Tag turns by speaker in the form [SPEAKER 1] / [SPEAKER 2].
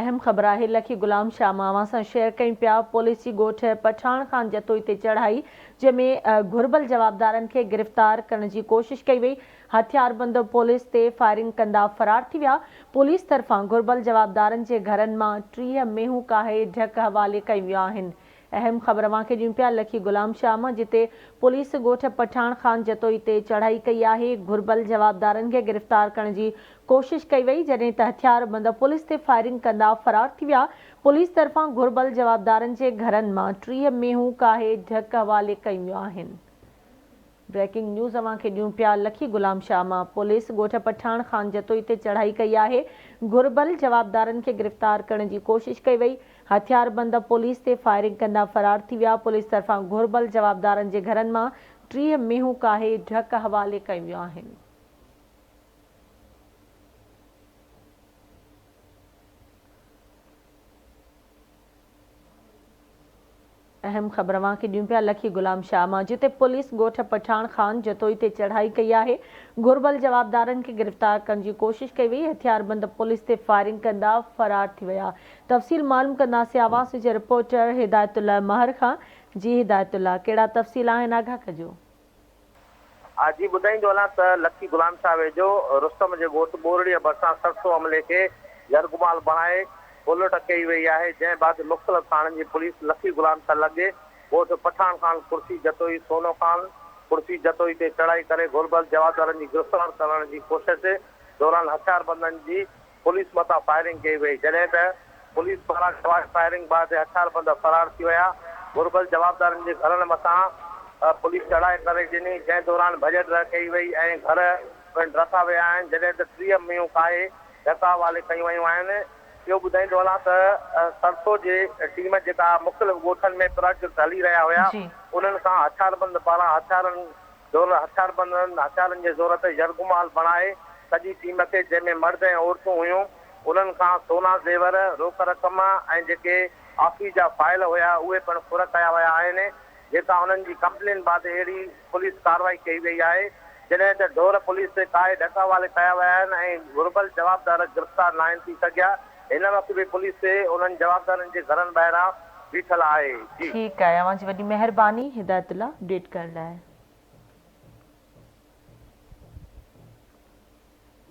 [SPEAKER 1] اهم خبر آهي لکي غلام شاهه مان اوهان سان شيئر ڪيون پيا پوليس جي ڳوٺ پٺاڻ خان جتوئي تي چڙهائي جنهن ۾ گهربل جوابدارن کي گرفتار ڪرڻ جي ڪوشش ڪئي وئي هٿياربند پوليس تي فائرنگ ڪندا فرار ٿي ويا پوليس طرفان گهربل جوابدارن جي گهرن مان 30 مينهون ڪاهي ڍڪ حوالي ڪيون ويون آهن اهم خبر اوهان کي ڏيون پيا لکي غلام شاهه مان جتي پوليس ڳوٺ پٺاڻ خان جتوئي تي چڙهائي ڪئي آهي گهربل جوابدارن کي گرفتار ڪرڻ جي ڪوشش ڪئي وئي جڏهن ته هٿياربند پوليس تي فائرنگ ڪندا فرار ٿي ويا پوليس طرفان گهربل جوابدارن جي گهرن مان 30 مينهون ڪاهي ڍڪ حوالي ڪيون ويون آهن. بريڪنگ نيوز اوهان کي ڏيون پيا لکي غلام شاهه مان پوليس ڳوٺ پٺاڻ خان جتوئي تي چڙهائي ڪئي آهي گهربل جوابدارن کي گرفتار ڪرڻ جي ڪوشش ڪئي وئي هٿياربند پوليس تي فائرنگ ڪندا فرار ٿي ويا پوليس طرفان گهربل جوابدارن جي گهرن مان 30 مينهون ڪاهي ڍڪ حوالي ڪيون ويون آهن. اهم خبر اوهان کي ڏيون پيا لکي غلام شاهه مان جتي پوليس ڳوٺ پٺاڻ خان جتوئي تي چڙهائي ڪئي آهي گهربل جوابدارن کي گرفتار ڪرڻ جي ڪوشش ڪئي وئي هٿياربند پوليس تي فائرنگ ڪندا فرار ٿي ويا تفصيل معلوم ڪنداسين آواز جي رپورٽر هدايت الله مهر کان جي هدايت الله ڪهڙا تفصيل آهن آگاهه ڪجو.
[SPEAKER 2] آء جي ٻڌائيندو هلان ته لکي غلام شاهه ويجهو رستم جي ڳوٺ ٻورڙيء ڀرسان سرسو عملي کي يرغمال بڻائي ڦرلٽ ڪئي وئي آهي، جنهن بعد مختلف ٿاڻن جي پوليس لکي غلام شاهه لڳ ڳوٺ پٺاڻ خان ڪرسي جتوئي، سونو خان ڪرسي جتوئي تي چڙهائي ڪري گهربل جوابدارن جي گرفتار ڪرڻ جي ڪوشش دوران هٿياربندن جي پوليس مٿان فائرنگ ڪئي وئي، جڏهن ته پوليس پاران جوابي فائرنگ بعد هٿياربند فرار ٿي ويا، گهربل جوابدارن جي گهرن مٿان پوليس چڙهائي ڪري ڏني، جنهن دوران ڀڄ ڊرهه ڪئي وئي ۽ گهر پڻ ڊٿا ويا آهن، جڏهن ته 30 مينهون ڪاهي ڍڪ حوالي ڪيون ويون آهن. اهو ٻڌائيندو هلان ته سرسو جي ٽيم جيڪا مختلف ڳوٺن ۾ پراجيڪٽ هلي رهيا هيا، انهن کان هٿياربند پاران هٿيارن زور هٿياربندن هٿيارن جي زور تي يرغمال بڻائي سڄي ٽيم کي جنهن ۾ مرد ۽ عورتون هيون انهن کان سونا زيور، روڪ رقم ۽ جيڪي آفيس جا فائل هيا اهي پڻ ڦر ڪيا ويا آهن جيڪا انهن جي ڪمپلين بعد اهڙي پوليس ڪارروائي ڪئي وئي آهي جڏهن ته ڍور پوليس تي ڪاهي ڍڪ حوالي ڪيا ويا آهن ۽ گهربل جوابدار گرفتار ناهن ٿي سگهيا هن وقت به پوليس انهن جوابدارن جي گهرن ٻاهران بيٺل آهي جي.
[SPEAKER 1] ٺيڪ آهي اوهان جي وڏي مهرباني هدايت الله اپڊيٽ ڪرڻ لاء.